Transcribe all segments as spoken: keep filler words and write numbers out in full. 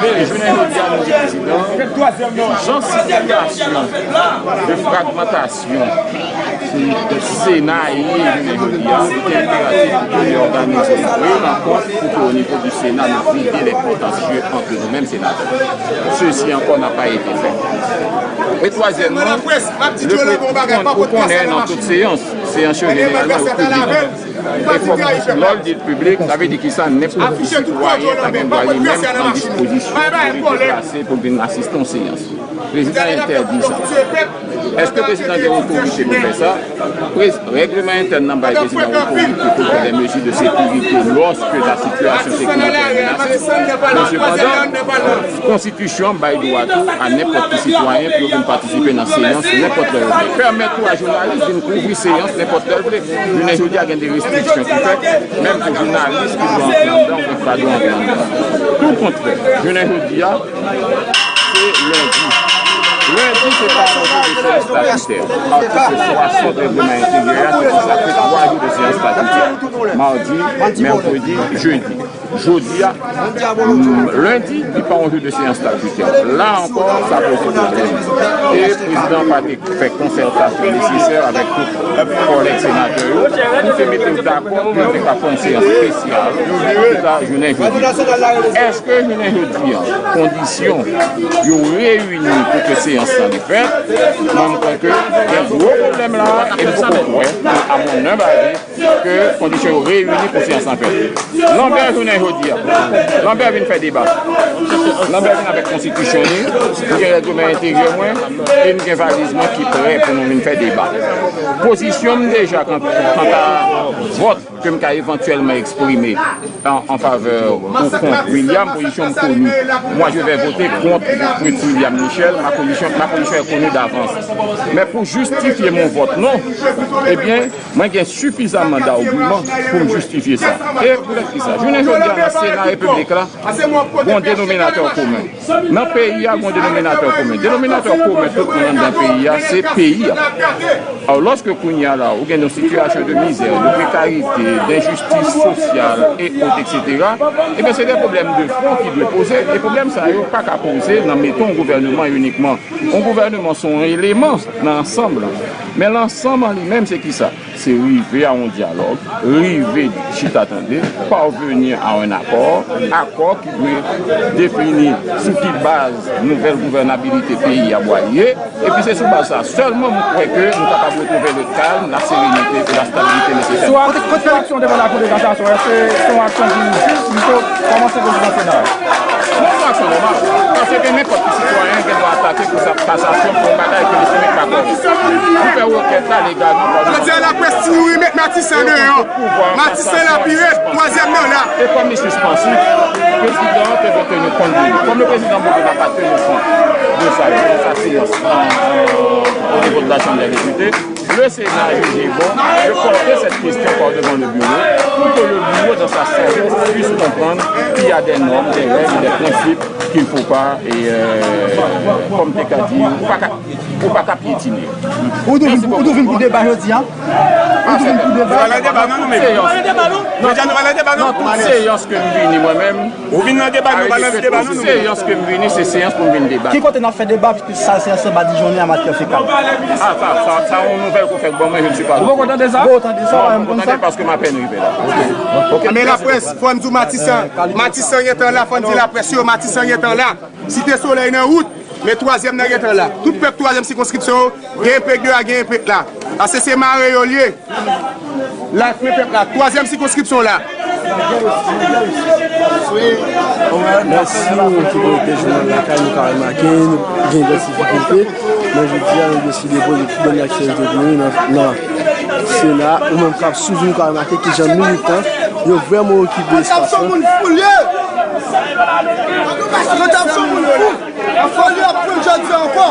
Men jounen jodi a, nou di prezidan, jan sitiyasyon de fragmantasyon Sena ye jounen jodi a, li te enperatif pou nou òganize yon rankont pou ke o nivo di Sena, nou vide lè kontansyè ant nou menm senatè. Sesi ankò n'a pas été fait. E twazyèmman, le pre- ou konnen nan tout seyans, seyans yo jeneralman yo piblik. E fòk lè w di l piblik, sa vle di kisa? Nenpòt ki sitwayen ta gen dwa li menm pran dispozisyon pou li deplase pou l vin asiste yon seyans. Prezidan entèdi sa. Èske prezidan gen otorite pou fè sa? Prez- Règleman entèn nan bay prezidan otorite pou l pran de mezi de sekirite lòske la sitiyasyon sekirite menase. Men sepandan, konstitisyon bay dwa tou a nenpòt ki sitwayen pou yo vin patisipe nan seyans nenpòt lè yo vle. Pèmèt tou a jounalis vin kouvri seyans nenpòt lè l vle. Jounen jodi a gen de restriksyon ki fèt, menm pou jounalis ki dwe antre anndan ou ki pa dwe antre anndan. Toukontrè, jounen jodi a, se lendi. Lendi, se pa yon jou de seyans statitè. Atik swasant règleman enteryè a, se konsakre twa jou de seyans statitè. Madi, mèkredi, jedi. Jodi a, mm, lendi, li pa yon jou de seyans statitè. La ankò, sa poze pwoblèm. E prezidan pa te fè konsètasyon nesesè avèk tout kòlèg senatè yo pou te mete yo dakò pou yo te ka fè yon seyans espesyal pou ta jounen jodi. Èske jounen jodi a, kondisyon yo reyini pou ke seyans lan li fèt? Mwen, m kwè ke gen gwo pwoblèm la, e m poko kwè ke, a mon humble avis, ke kondisyon yo reyini pou seyans lan fèt. Lambert jounen jodi a, Lambert vin fè deba. Lambert vin avèk konstitisyon li, m gen règleman enteryè mwen, e m gen valiz mwen ki prè pou nou vin fè deba. Pozisyon m deja kan- kanta vòt ke m ka evantyèlman eksprime an, an favè ou kont William, pozisyon m koni. Moi, je vais voter contre Fritz William Michel, ma position, ma position est connue d'avance. Men pou jistifye mon vòt non, ebyen, mwen gen sifizaman d'argiman pou m jistifye sa. E poutèt ki sa? Jounen jodi a nan Sena Repiblik la, gon denominatè komen. Nan peyi a, gon denominatè komen. Denominatè komen tout moun anndan peyi a, se peyi a. Alò, lòske kounye a la, ou gen yon sitiyasyon de mizè, de prekarite, denjistis sosyal, e ot, etsetera, ebyen, se de pwoblèm de fon ki dwe poze, e pwoblèm sa yo pa ka poze nan mete yon gouvèneman inikman. Yon gouvèneman se yon eleman nan ansanm lan. Men lansanm an li menm, se kisa? Se rive a yon dyalòg, rive chita tande, parvenir à un accord, akò ki dwe defini sou ki baz nouvèl gouvènabilite peyi a pral ye, epi se sou baz sa sèlman m kwè ke nou kapab retwouve le calme, la sérénité et la stabilité nécessaire. Sou a- Kote, kote eleksyon devan Lakou de Kasasyon, èske se yon aksyon ki jis, misye kòmanse prezidan Sena a? Non, se yon aksyon nòmal, paske nenpòt ki sitwayen gen dwa atake kou kasasyon pou yon bagay ke li soumet pa kò li. Li fè rekèt la legalman pa. Jodi a, laprès di wi, met Matisan deyò. Matisan la pi rèd, twazyèm nan la. E kòm li sispansif, prezidan an te dwe teni kont de li. Kòm le président Bourguin n'a pas tenu compte de sa, de sa seyans an, an, au niveau de la Chambre des députés, le Sénat a jugé bon de porter cette question par devant le bureau pour que le bureau, dans sa sagesse, puisse comprendre qu'il y a des normes, des règles, des principes qu'il faut pas, et, euh, kòm te ka di, ou pa ka, ou pa ka pyetine. Ou tou vin pou, ou tou vin pou deba jodi a? Ou tou vin pou deba? Nou pa nan deba non, nou menm. Medya, nou pa nan deba non. Nan tout seyans ke m vini mwen menm, ou vin nan deba, nou pa nan deba non, nou menm. Seyans ke m vini, se seyans pou m vin deba. Ki kote n ap fè deba, piske sa se yon deba dijonnen a matière fécale? Ah, sa, sa, sa yon nouvèl ke w fèk ban mwen, je ne suis pas au courant. Ou poko tande sa? Ou poko tande sa? Non, m poko tande paske m apèn rive la. Ok. Men laprès, fò n di w Matisan, Matisan gentan la, fò n di laprès yo, Matisan gentan la. Site Solèy nan wout, men twazyèm nan gentan la. Tout pèp twazyèm sikonskripsyon yo, gen enpèk deyò a, gen enpèk la. Paske se mare yo l ye. La, men pèp la, twazyèm sikonskripsyon la. Mèsi, moun ki konekte jounal lakay, nou ka remake, nou gen dè difikilte, men jodi a, nou deside poze tout bann aktyalite pou nou nan, nan Sena, ou menm k ap swiv nou ka remake kijan militan yo vrèman okipe espas lan. Foli ap pran jodi ankò.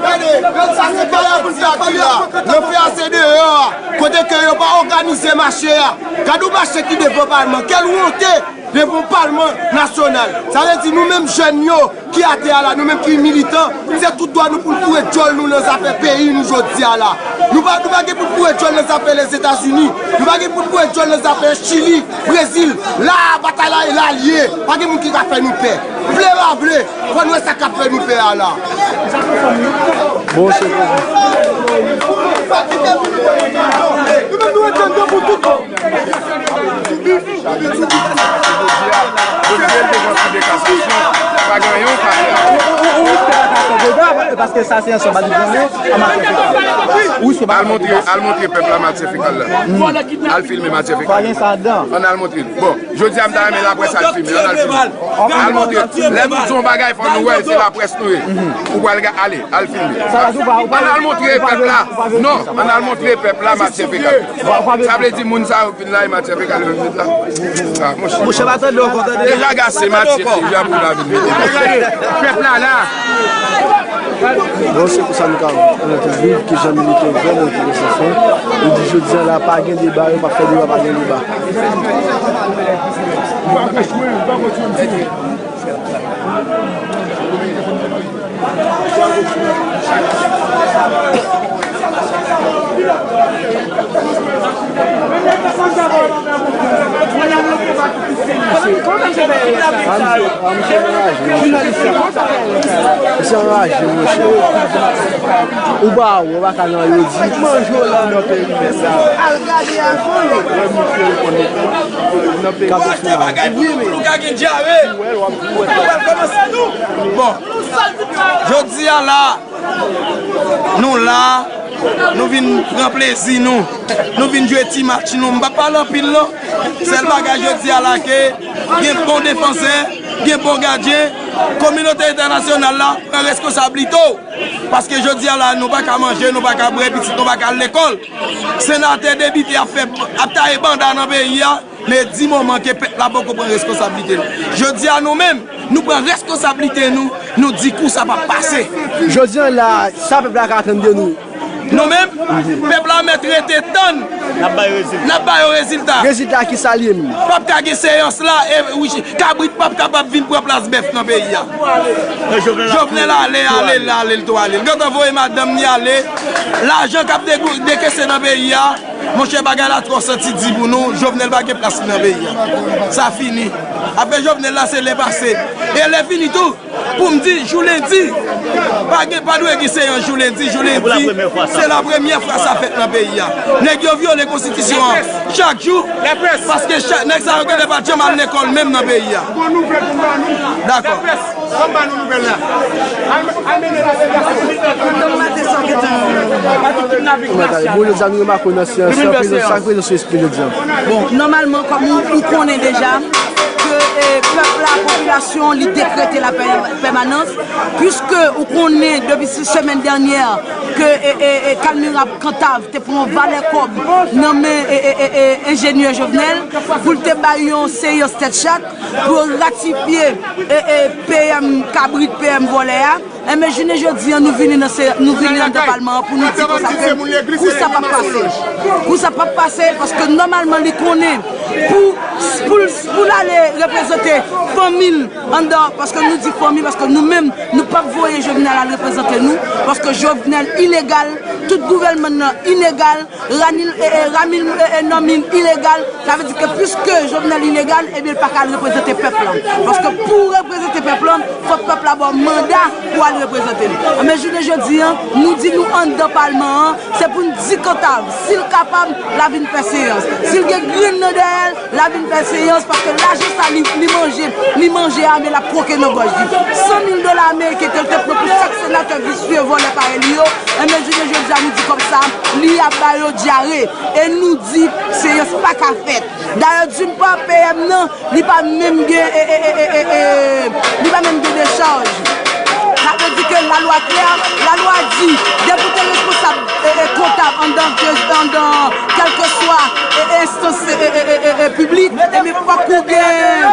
Gade, gade sa se bagay pou n ta di la. Nan P A C deyò a, kote ke yo pa òganize mache a. Gade yon mache ki devan palman. Kèl wonte! Devan yon palman nasyonal. Sa vle di nou menm jèn yo ki atè a la, nou menm ki militan, se tout dwa nou pou n foure djòl nou nan zafè peyi nou jodi a la. Nou pa, nou pa gen pou n foure djòl nan zafè Lèzetazini. Nou pa gen pou n foure djòl nan zafè Chili, Brezil. La a, batay la, la l ye. Pa gen moun ki ka fè nou pè. Vle pa vle, fò n wè sa k ap fè nou pè a la. Bon, se pou. Nou menm nou ret anndan pou tout. Jodi a, jodi a, l devan Kou de Kasasyon, pa gen anyen w ka fè. Ou, ou, ou, ou fè atak kont Deda, paske sa se yon sòt de vòlè an matyè fekal. Ou se pa Al montre, al montre pèp la matyè fekal la. Al filme matyè fekal. Pa gen sa anndan. Ann al montre l. Bon, jodi a, m ta renmen laprès al filme. Ann al filme. Al montre. Lè nou di yon bagay, fò nou wè se laprès nou ye. Ou pral ga-, ale, al filme. Ann al montre pèp la. Non, ann al montre pèp la matyè fekal. Sa vle di moun sa yo vin la, e matyè fekal yo vin la. Ah, monchè. Monchè, pa tande ankò, tande. Deja gase matyè, deja pou la vin mete. Pèp la la. Bon, se konsa nou ka antre viv kijan militè vrèman okipe Sanson. Yo di jodi a la, pa gen deba, yo pa fè deba, pa gen deba. Misye anraje, monchè. Ou pa wè, ou pa ka nan yo di manje w la nan perimèt la. Al gade avan yo. Nan perimèt la. Wi, men. Bon, jodi a la, nou la, nou vin pran plezi nou, nou vin jwe ti match nou. M p ap pale anpil non. Sèl bagay jodi a la ke gen bon defansè, gen bon gadyen, kominote entènasyonal la pran reskonsablite w. Paske jodi a la, nou pa ka manje, nou pa ka bwè, pitit nou pa ka al lekòl. Senatè depite ap fè, ap taye banda nan peyi a. Men di moman ke pèp la poko pran reskonsablite l. Jodi a nou menm, nou pran reskonsablite nou, nou di kou sa p ap pase. Jodi a la, sa pèp la ka atann de nou. Nou menm, pèp la mèt rete tann. N ap ba yo rezilta. N ap ba yo rezilta. Rezilta ki sa l ye menm? P ap ka gen seyans la, e, wi, kabrit p ap kapab vin pran plas bèf nan peyi a. Jovenel ale, ale, ale, ale, l tou ale. L gentan voye madanm ni ale. Lajan k ap degou-, dekese nan peyi a, Monchè, bagay la twò santi di pou nou, Jovenel pa gen plas li nan peyi a. Sa fini. Apre Jovenel la, se lè pase. E lè fini tou, pou m di, jou lendi, pa gen, pa dwe gen seyans jou lendi. Jou lendi, se la premyè fwa sa fèt nan peyi a. Nèg yo vyole konstitisyon an chak jou, paske chak, nèg sa yo genlè pa t janm al lekòl menm nan peyi a. Dakò. Kòm ba nou nouvèl la. Al, al mennen la delegasyon. Bon, jodi a nou remake w nan seyans lan, prezans, sa k prezans sou espri jodi a? Bon, nòmalman, kòm ou, ou konnen deja, ke, eh, pèp la, popilasyon, li dekrete la pè-, pèmanans, piske ou konnen, depi se semèn dènyè, ke, eh, eh, eh, Kalmira Kantav te pran valè kòb nan men, eh, eh, eh, eh, enjenyè Jovenel, pou l te bay yon seyans tèt chat, pou yo ratifye, e, e, P M kabrit, P M vòlè a, enben, jounen jodi a, nou vini nan se-, nou vini anndan palman an pou nou di konsa ke kou sa p ap pase. Kou sa p ap pase, paske nòmalman li konnen pou, pou l, pou l ale reprezante fanmi l anndan, paske nou di fanmi, paske nou menm, nou p ap voye Jovenel al reprezante nou, paske Jovenel ilegal, tout gouvènman nan ilegal, Ranil, e, e, Ramil, e, e, Nòmin ilegal, sa vle di ke piske Jovenel ilegal, ebyen, l pa ka al reprezante pèp la. Paske pou w reprezante pèp la, fòk pèp la ba w manda pou w al reprezante l. Men jounen jodi a, nou di nou anndan palman an, se pou n di Kantav, si l kapab, l a vin fè seyans. Si l gen grenn nan dèyè l, l a vin fè seyans, paske lajan sa li, li manje, li manje a, men l ap kwoke nan gòj li. San mil dola ameriken ke l te pran pou chak senatè visye vòlè parèy li yo, enben, jounen jodi a, nou di kòb sa, li ap ba yo dyare. E nou di, seyans pa ka fèt. Dayè, d'une part, P M nan, li pa menm gen, e, e, li pa menm gen dechaj. Sa vle di ke lalwa klè, lalwa di, depi w te responsab, e, e, kontab anndan, anndan kèlkeswa, e, e, enstans, e, e, piblik, ebyen, fòk ou gen,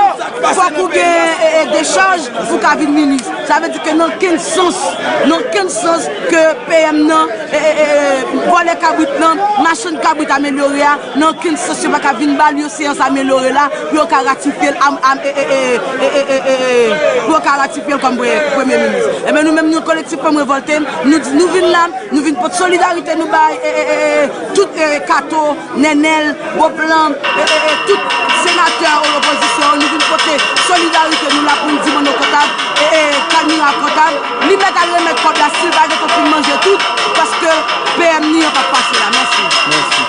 fòk ou gen, e, e, dechaj. pou w ka vin minis. Sa vle di ke nan okenn sans, nan okenn sans ke P M nan, e, e, e, e, vòlè kabrit lan, machann kabrit amelyore a, nan okenn sans yo pa ka vin ba l yon seyans amelyore la pou yo ka ratifye l am, am, e, e, e, e, e, e, e, e, pou yo ka ratifye l kòm pre-, premye minis. Ebyen, nou menm, nou, kolektif P M Revòlte, nou di, nou vin la, nou vin pote solidarite nou bay, e, e, e, e, tout, e, Kato, Nènèl, Boplan, e, e, e, tout senatè opozisyon yo, nou vin pote solidarite nou la pou n di Manno Kontab, e, e, Kalmira Kontab, li mèt al remèt kòb la, si l pa gentan fin manje tout, paske P M ni an p ap pase la. Mèsi. Mèsi.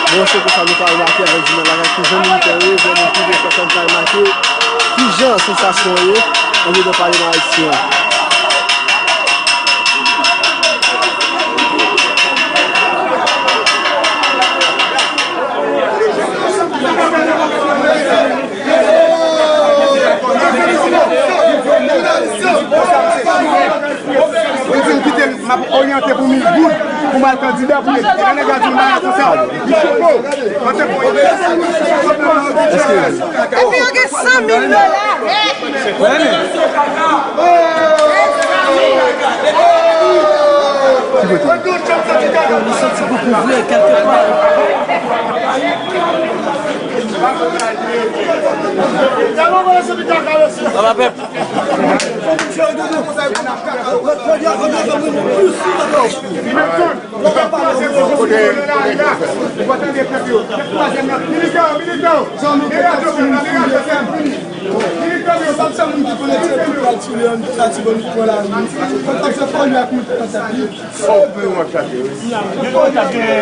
Bon, se konsa nou ka remake avèk jounal la, ki jan militè yo ye, vrèman ki gen sèten ka remake, ki jan sansasyon yo, anndan Palman ayisyen an. Yo di m kite m, m ap oryante pou mil goud pou m al kandida pou depite. Lè nèg la di m bagay konsa, li choke w. Epi yo gen san mil dola. Ki kote? Li santi pou kouvri kèlke pa. Papa pèp.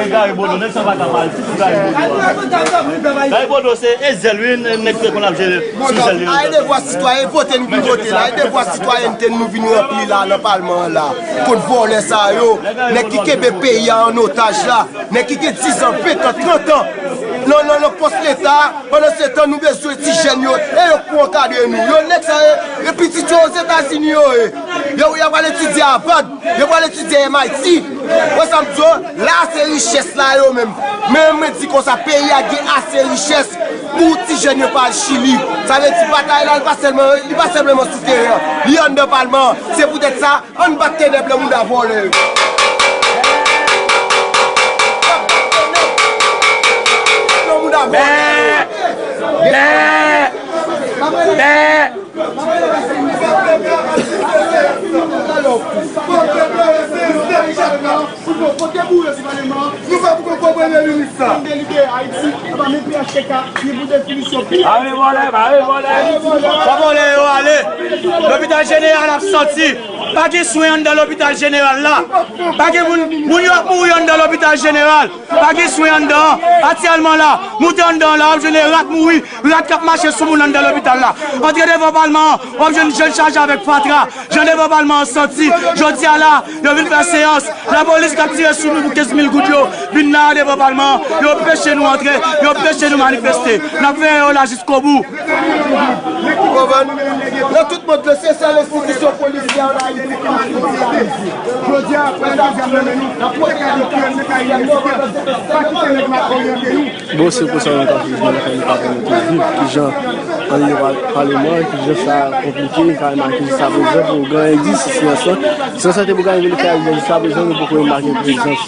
Gary Bodo, nèg sa pa ka pale, se pou Gary Bodo a. Gary Bodo se e zèl wi, nèg te konn ap jere sou zèl li. Ay devwa sitwayen, vote nou vin vote la, ay devwa sitwayènte nou vin ranpli la nan palman an la, kont vòlè sa yo, nèg ki kenbe peyi a an otaj la, nèg ki gen diz an, ven an, trant an nan, nan, nan pòs leta. Pandan se tan, nou bezwen ti jèn yo, e yo k pou ankadre nou. Yo nèg sa yo, e pitit yo Ozetazini yo ye. Yo, y ap al etidye Harvard, yo pral etidye M I T. Wè sa m di w, la se richès la yo menm. Men mwen di konsa, peyi a gen ase richès pou ti jèn yo pa al Chili. Sa vle di batay la, li pa sèlman, li pa sèlman sou teren an. Li anndan palman an. Se poutèt sa, ann bat tenèb nan mouda vòlè yo. Nan mouda vòlè yo. Bè! Bè! Bè! Pou nou vote pou yo sou paleman an. Nou fè pou konprann premye minis la. N delibere Ayiti, apa men P H T K, ni pou definisyon pi. Pare vòlè, pare vòlè. Fè vòlè yo ale. Lopital jeneral ap sòti. Pa gen swen anndan lopital jeneral la. Pa gen moun, moun yo ap mouri anndan lopital jeneral. Pa gen swen anndan. Aktyèlman la, moute anndan la, w ap jwenn rat mouri, rat k ap mache sou moun anndan lopital la. Antre devan palman an, w ap jwenn jèn chaje avèk fatra. Jan devan palman an sòti, jodi a la, yo vin fè seyans. Lapolis k ap tire sou nou pou kenz mil goud yo vin la devan palman an. Yo anpeche nou antre, yo anpeche nou manifeste. N ap veye yo la jiskobou. Ou konprann? Nan tout mond lan, se sèl enstitisyon polisyè an Ayiti ki mache. Jodi a, pran dezyèm nan men nou, n ap pwoteje nou, nou ka inisite. Pa kite nèg la oryante nou. Bon, se konsa nou ka viv, nou ka, nou ka viv, ki jan an li pa-, paleman, ki jan sa konplike, nou ka remake jiska prezan pou gen endis, silans lan. Silans lan te pou gen revolisyonè, jiska prezan, nou poko remake prezans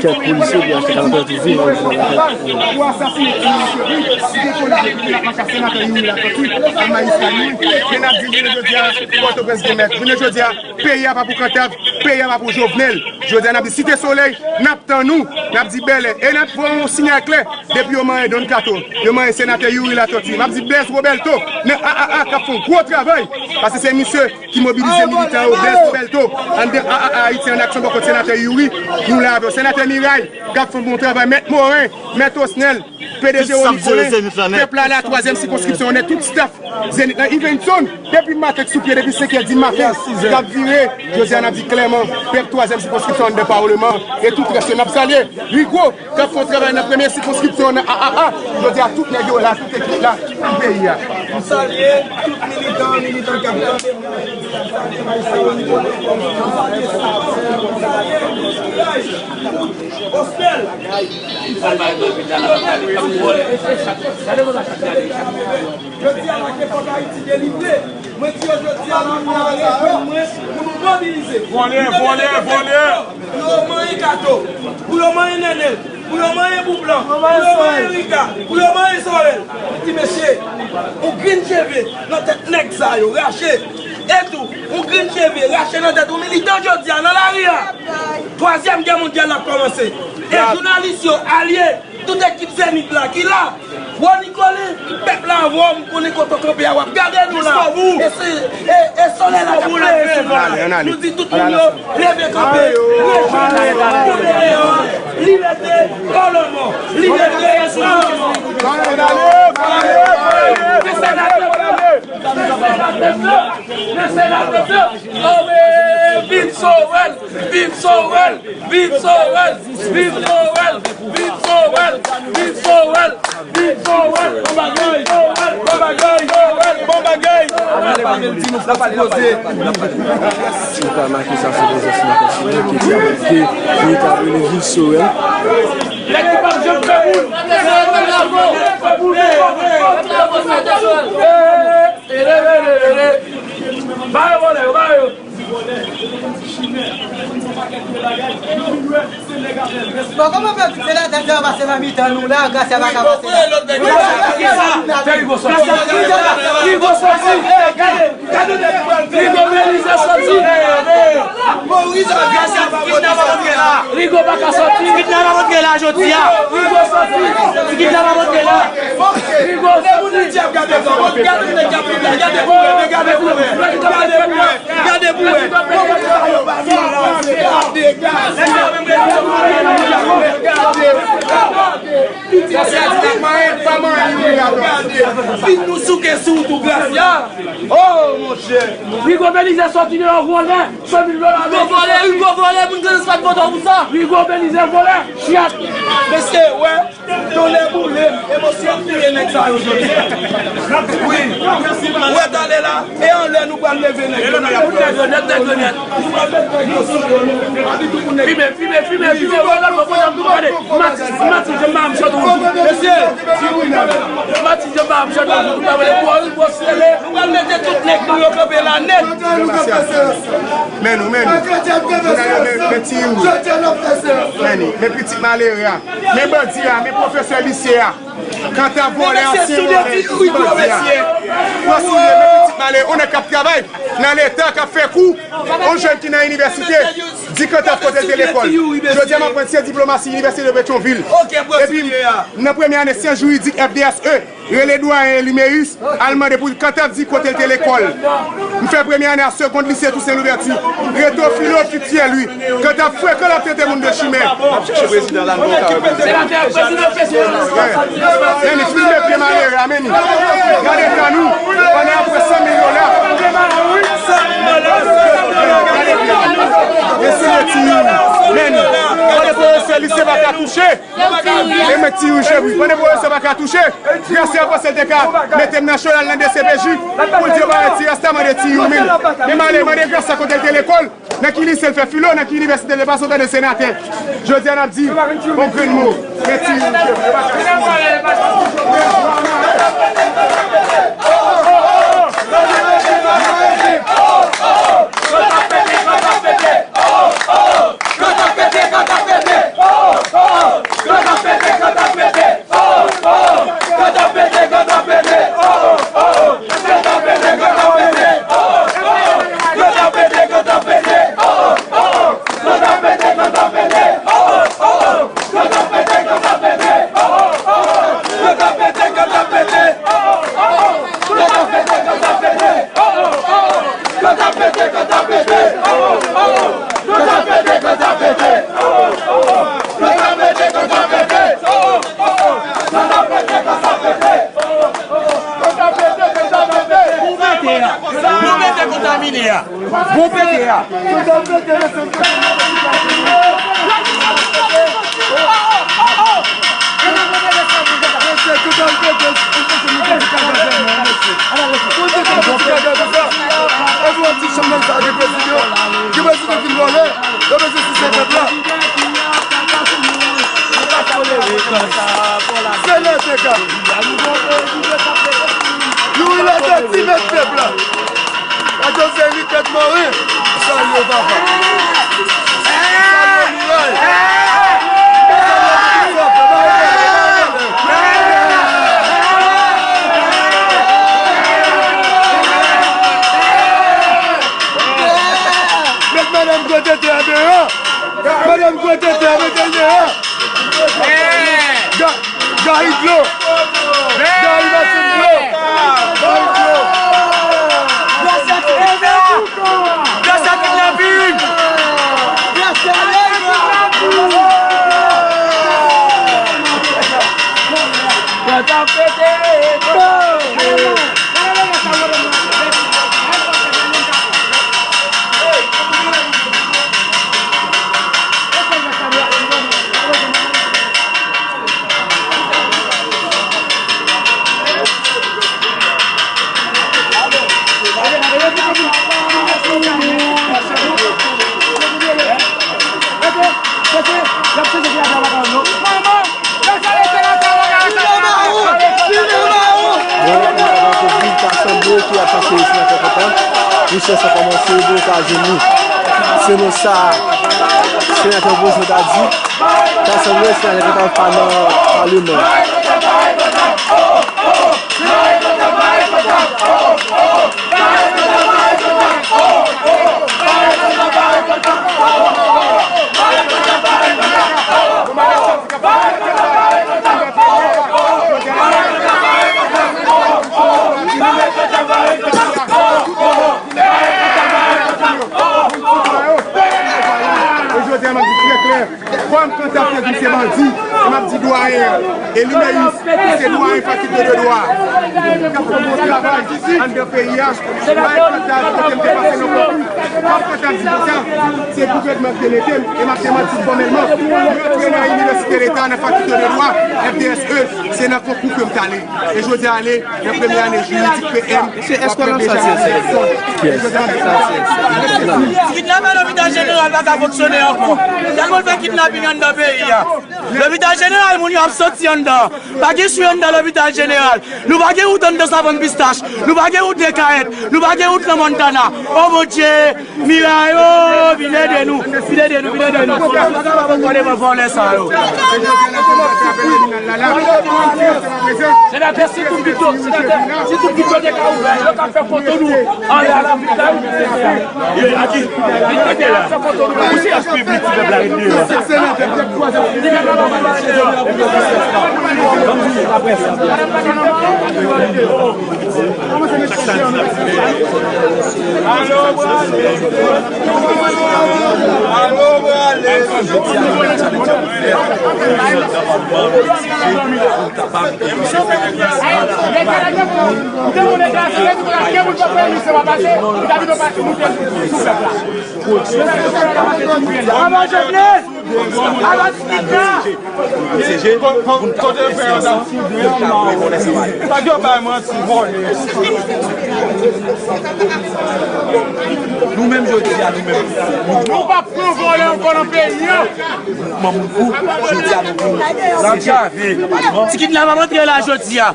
kèk polisye, P H T K nan pèdi viv, nan pèdi. Pou asasinen Emery Chevry, si gen polisye ki vin ap mache ak senatè Youri Latortue, ak majistra Youri, men n ap di, jounen jodi a, Pòtoprens gen mèt. Jounen jodi a, peyi a pa pou Kantav, peyi a pa pou Jovenel. Jodi a, n ap di Site Solèy, n ap tann ou, n ap di bèlè. E n ap voye yon siyal klè, depi yo manyen Don Kato, yo manyen senatè Youri Latortue. M ap di Blaise Robelto, nan A A A, k ap fè yon gwo travay, paske se misye ki mobilize militan yo, Blaise Robelto, anndan A A A, Ayiti an Aksyon, bò kot senatè Youri, nou la avè w. Senatè Miray, k ap fè yon bon travay, mèt Moren, mèt Osnel, P D G Rony Colin, pèp la la, twazyèm sikonskripsyon, on est tout staff. Zenith lan, Ivenson, depi maten k sou pye, depi senk è di maten, k ap vire, jodi a n ap di klèman, pèp twazyèm sikonskripsyon anndan paleman, e tout rès yo n ap salye, Rigo, k ap fè yon travay nan premye sikonskripsyon nan A A A, jodi a tout nèg yo la, tout ekip la, pou peyi a. M salye tout militan, militan k ap tande m nan jodi a, m salye sa, m salye sa, m salye tout la. Osnel. Jodi a la ke fòk Ayiti delivre. Mwen di yo jodi a la pou yo reponn mwen, pou nou mobilize. Vòlè, vòlè, vòlè. Pou yo manyen gato, pou yo manyen nènèl, pou yo manyen boublan, pou yo manyen riga, pou yo manyen sòrèl. Ti mesye, yon grenn cheve nan tèt nèg sa yo, rache. E tou, yon grenn cheve rache nan tèt yon militan jodi a nan lari a. Twazyèm gè mondyal la ap kòmanse. E jounalis yo, alye, tout ekip Zenith la ki la. Wo Nikolin, pèp la avè w, m konnen kote w kanpe a, w ap gade nou la. E se, e, e solèy la k ap kalere sou nou la. Nou di tout moun yo, leve kanpe, rejwenn nou, kanpe deyò, libète, o lanmò, libète, o lanmò. Viv Sorel! Viv Sorel! Viv Sorel! Viv Sorel! Viv Sorel! Viv Sorel! Bon bagay! Bon bagay! Bon bagay! N ap make sa sou rezo sila kontinye ki di ap rete veritab rele Viv Sorel. Nèg ki p ap janm fè moun. Fè moun. Bare vòlè yo, bare yo. Bon, kòman fè senatè sa yo pase nan mitan nou la, Gracia pa ka pase la? Fè Rigo sòti. Rigo sòti. Gade, gade, Rigo Belize sòti. Rigo pa ka sòti. Kidnap ap antre la jodi a. Rigo sòti. Kidnap ap antre la. Rigo sòti. Gade pou wè, gade pou wè, gade pou wè. Gade pou wè. Gracia di n ap manyen, pa manyen nou, Gracia. Fin nou souke sou ou tou, Gracia. Oh, monchè. Rigo Belize sòti deyò vòlè, san mil dola. Rigo vòlè, Rigo vòlè, moun Grandans pa t vote w pou sa. Rigo Belize vòlè, chat. Mesye, wè. Tonnè boule m, emosyon ap touye nèg sa yo jodi. Wi. Ou wè talè la, e anlè nou pral leve nèg yo. Nou pral met nèg yo sou yo, nou. Anvi tou pou nèg. Fimen, fimen, fimen, fimen. Wè lòt bò kote m tou gade. Mati, Mati, jan m pa m chante yon jou. Mesye. Mati, jan m pa m chante yon jou. Nou pa vle pou Rigo sele. Nou pral mete tout nèg nou yo kanpe la nèt. Men nou, men nou. Men, men ti Youri. Men li, men pitit malere a. Men bandi a, men pwofesè lise a. Kanta vòlè ansyen vòlè, pitit bandi a. Pran soulye, men pitit malere, on nèg k ap travay nan leta, k ap fè kou, on jèn ki nan inivèsite, di Kanta kote l te lekòl. Jodi a m aprann se diplomasi Inivèsite de Petyonvil. Epi, nan premye ane syans jiridik F D S E, rele dwayen Limeus, al mande pou Kanta di kote l te lekòl. M fè premye ane a segond lise Toussaint Louverture. Reto filo ki fyè li. Kanta frekan l ap trete moun de chimè. N ap chèche prezidan la, nou ka wè prezidan. Men li filme pye malere a, men li. Gade eta nou. Pandan y ap pran san mil dola. Gade eta nou. E si yo ti Youri. Men li. Kote pwofesè lise pa ka touche. E met Ti Youri chebri. Pandan pwofesè pa ka touche, Gracia panse l te ka mete m nan chonal nan D C P J pou l di yo pa wè Ti Rasta, mande Ti Youri men l. Men male, mande Gracia kote l te lekòl, nan ki lise l fè filo, nan ki inivèsite l te pase, ou tande senatè. Jodi a n ap di yon grenn mo. Men Ti Youri chebri. Yo ta pete, yo ta pete. Kan t ap pete, kan t ap pete. Kan t ap pete, kan t ap pete. Kan t ap pete, kan t ap pete. Kan t ap pete, kan t ap pete. Oh, oh, oh. Kan t ap pete, kan t ap pete. Oh, oh, oh. Kan t ap pete, kan t ap pete. Oh, oh, oh. Kan t ap pete, kan t ap pete. Oh, oh, oh. Kan t ap pete, kan t ap pete. Kan t ap pete, kan t ap pete. Pou mete a. Pou mete kontamine a. Bon pete a. Youri Latortue, mèt pèp la. Latortue se li tèt mori. Salye papa. Salye miray. Salye ti sòt. Mèt madanm gwo tete a deyò. Madanm gwo tete a, mete l deyò. Ga-, Gary Dlo. Gary Masin Dlo. Gary Dlo. Gras a kidnaping! Gras a kidnaping! Bon, nou ta sanble ki ap pase isi nan Pòtoprens. Richès sa kòmanse, bon, ka jwenn li. Se nan sa, senatè opozisyon ta di. Sa sanble se yon etap pa nan paleman. E jodi a, m ap di trè klè, kòm Kantap te di m se bandi, e m ap di dwayen an, e Limeyis, ki se dwayen fakilte de dwa, k ap fè bon travay anndan peyi a, dwayen Kantap kote m te pase nan konkou. Kòm Kantap di konsa, se gouvènman ki te mete m, e m ap demanti fòmèlman, m antre nan Inivèsite Leta, nan fakilte de dwa, F D S E, se nan konkou ke m t ale. E jodi a ale, nan premye ane jiridik P M, w ap pran deja eleksyon. Ti kidnapè lopital jeneral pa ka fonksyone ankò. Tèlman l fè kidnaping anndan peyi a. Lopital jeneral, moun yo ap soti anndan. Pa gen swi anndan lopital jeneral. Nou pa gen wout anndan Savann Pistach. Nou pa gen wout Dekayèt. Nou pa gen wout nan Montana. O Bondye! Miray, o, vin ede nou, vin ede nou, vin ede nou. Nou pa kapab ankò devan vòlè sa yo. Senatè, si tout pito, senatè, si tout pito te ka ouvè, yo ka fè foto nou anlè a lapolis la, wi, senatè. Yo ka fè foto nou. Ou se yas piblik ti pèp la ret deyò. Alo, prale. Alo, prale. Bravo, Jovenel! Bravo, Jovenel! Kote frè yo t ap fout deyò? Nèg yo bay manti, vòlè. Nou menm jodi a, nou menm. Nou p ap pran vòlè ankò nan peyi a. Mouvman Mouvou, jodi a, nou vin sèche nan paleman. Ti kidnapè ap antre la jodi a.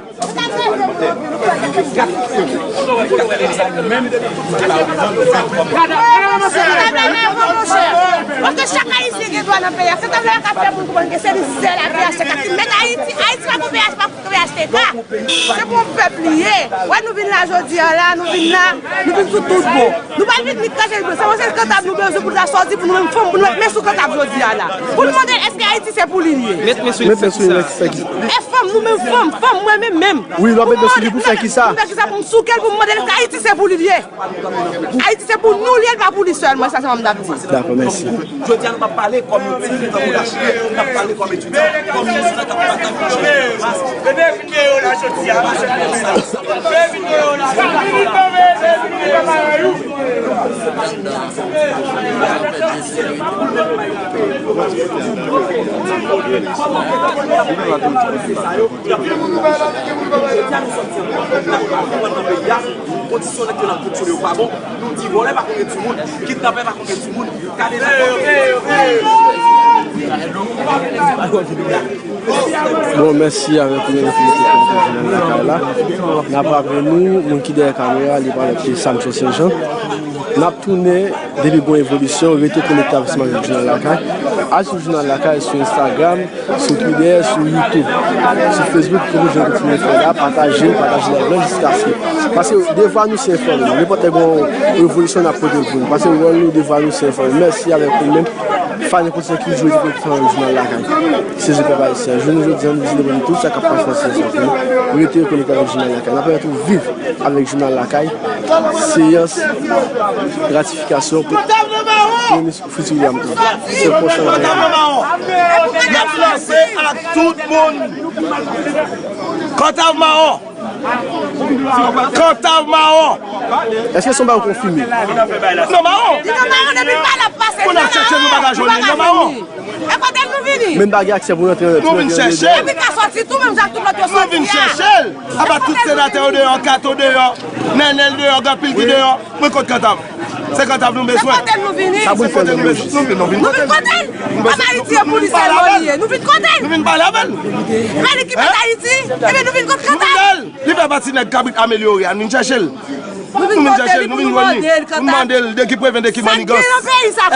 Paske chak Ayisyen gen dwa nan peyi a. Se travay la k ap fè moun konprann ke se li sèl a P H T K ki mèt Ayiti. Ayiti pa pou P H T K, P H T K. Se pou yon pèp li ye. Wè, nou vin la jodi a la, nou vin la, nou vin sou tout bon. Nou pa vin ni krache, se yon sèl Kantap nou bezwen pou nou ta sòti, pou nou menm fanm, pou nou met men sou Kantap jodi a la. Pou nou mande l èske Ayiti se pou li l ye. Met men sou li pou fè kisa? E fanm, nou menm fanm, fanm, mwen menm menm. Wi, w ap met men sou li pou fè kisa? Pou fè kisa? Pou m souke l, pou m mande l èske Ayiti se pou li l ye. Ayiti se pou nou l ye, l pa pou li sèlman, sa se manm dap di. Dakò, mèsi. Jodi a nou p ap pale kòm yon ti tankou lachye, n ap pale kòm etidyan, kòm yon moun k ap batay pou chanje mas. Vini deyò la jodi a, vini deyò la, vini deyò la. Kondisyon nèg yo nan kout sou yo pa bon. Nou di vòlè pa konn gen timoun, kidnapè pa konn gen timoun. Gade sa. Bon, mèsi avèk nou menm ki rete konekte Jounal Lakay la. N ap raple nou, moun ki dèyè kamera, li pa lòt ke Samson Senjan. N ap tounen depi gon evolisyon, rete konekte avèk Jounal Lakay. Al sou Jounal Lakay sou Instagram, sou Twitter, sou YouTube, sou Facebook, pou nou kontinye fè la, pataje l, pataje live la jiskaske. Paske devwa nou se enfòme nou. Nenpòt lè gon revolisyon n ap pote l pou nou. Paske wòl nou, devwa nou se enfòme. Mèsi avèk nou menm. Fan nenpòt sa ki jwe, ki konekte avèk Jounal Lakay. Sezi pèp ayisyen. Jounen jodi a, nou di devan tout sa k ap pase nan seyans la pou nou. Rete konekte avèk Jounal Lakay. N ap pèmèt ou viv avèk Jounal Lakay. Seyans gratifikasyon pou Premye Minis Fritz William tou. Se pwòch an. N ap lanse ak tout moun. Kòtav mawon. Kòtav mawon. Èske se yon bagay konfime? Non, mawon. Di nou mawon depi pa l ap pase. Moun ap chèche nou pa ka jwenn li, non, mawon. E kote nou vini? Men bagay aksè pou rantre nan. Nou vin chèche l. Epi ka sòti tou, menm jan tout lòt yo sòti a. Nou vin chèche l. Apa tout senatè yo deyò, Kato deyò, Nènèl deyò, gen anpil ki deyò. Mwen kot Kòtav. Se Kòtav nou bezwen. Se kote nou vini. Sa pou n fè nou bezwen. Nou vin, nou vin kote l. Nou vin kote l. An Ayiti e pou li sèlman li ye. Nou vin kote l. Nou vin pale avè l. E pa li ki mèt Ayiti. Ebyen nou vin kot Kòtav. Nou vin pale. Li fè pati nèg kabrit amelyore a. Nou vin chèche l. Nou vin kote l pou nou mande l, Kòtav. Nou mande l de ki Preven, de ki Manigans.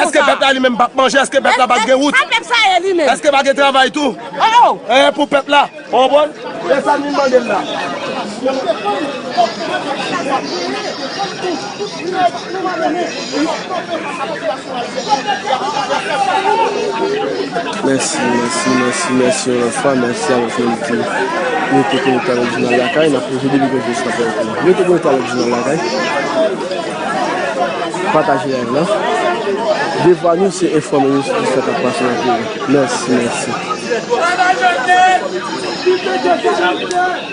Èske pèp la li menm p ap manje? Èske pèp la p ap gen wout? Sa pèp sa ye li menm? Èske pa gen travay tou? Oh, oh. E pou pèp la. Ou konprann? E sa n vin mande l la. Mèsi, mèsi, mèsi, mèsi yon lòt fwa. Mèsi avèk nou ki rete konekte avèk Jounal Lakay. N ap poze depi konfyans nan pèp la. Rete konekte avèk Jounal Lakay. Pataje live la. Devwa nou se enfòme nou sou sa k ap pase nan peyi. Mèsi, mèsi. Lè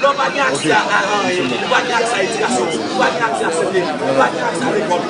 w pa gen aksè a, a anyen, ou pa gen aksè a edikasyon, ou pa gen aksè a sante, ou pa gen aksè a lekòl.